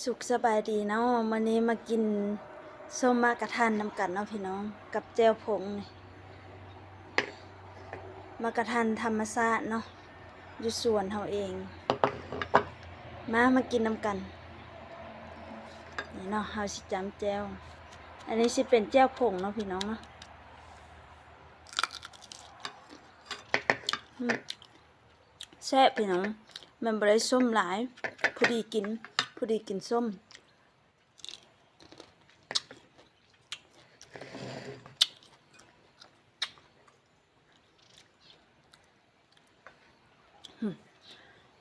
ສຸກສະບາຍດີເນາະ, ມື້ນີ້ມາກິນສົ້ມໝາກກະທັນນຳກັນເນາະພີ່ນ້ອງ ກັບແຈ່ວຜົງນີ້ ໝາກກະທັນທຳມະຊາດເນາະ ຢູ່ສວນເຮົາເອງ. ມາ ມາກິນນຳກັນ ນີ້ເນາະ ເຮົາຊິຈ້ຳແຈ່ວ. ອັນນີ້ຊິເປັນແຈ່ວຜົງເນາະພີ່ນ້ອງເນາະ. ອືມ ແຊບພີ່ນ້ອງ, ມັນບໍ່ໄດ້ສົ້ມຫຼາຍ ພໍດີກິນ ພໍດີກິນສົ້ມ.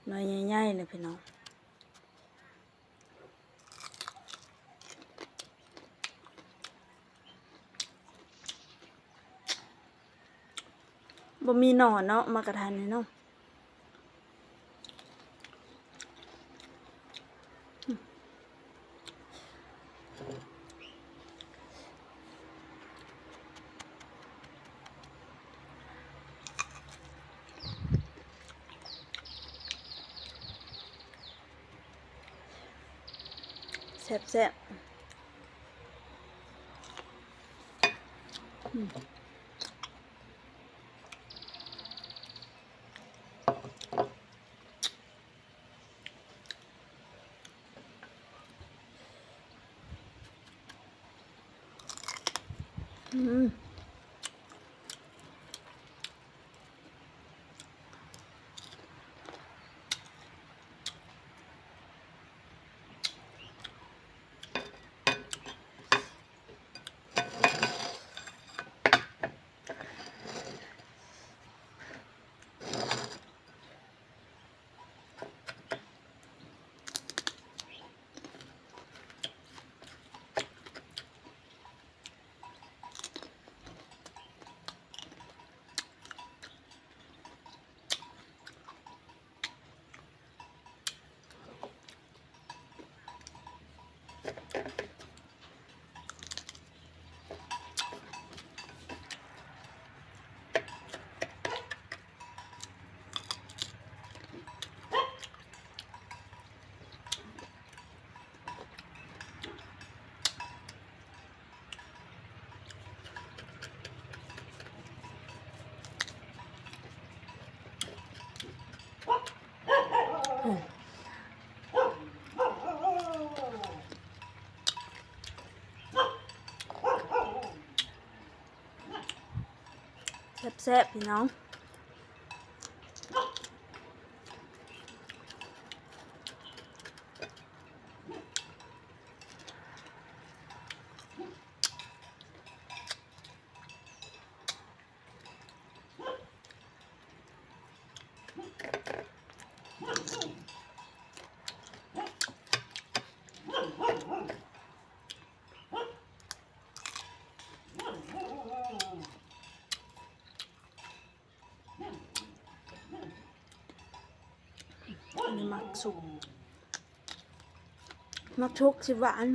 ໜ່ວຍໃຫຍ່ໆ ເລີຍພີ່ນ້ອງ. ບໍ່ມີໜໍ່ເນາະ ໝາກກະທັນນີ້ເນາະ. ແຊບໆ. ອືມ. ແຊບໆ ພີ່ນ້ອງ. ອັນນີ້ໝາກສຸກ ໝາກສຸກຊິຫວານ.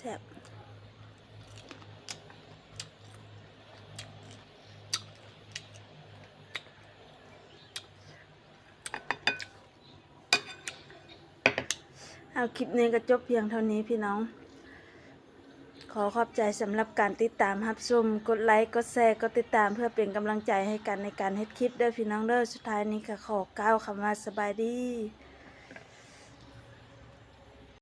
ແຊບ. ເອົາ ຄລິບນີ້ກໍຈົບພຽງເທົ່ານີ້ພີ່ນ້ອງ. ຂໍຂອບໃຈສຳລັບການຕິດຕາມຮັບຊົມ, ກົດໄລ ກົດແຊ ກົດຕິດຕາມ ເພື່ອເປັນກຳລັງໃຈໃຫ້ກັນໃນການເຮັດຄລິບເດີພີ່ນ້ອງເດີ. ສຸດທ້າຍນີ້ກໍຂໍກ່າວຄຳວ່າສະບາຍດີ.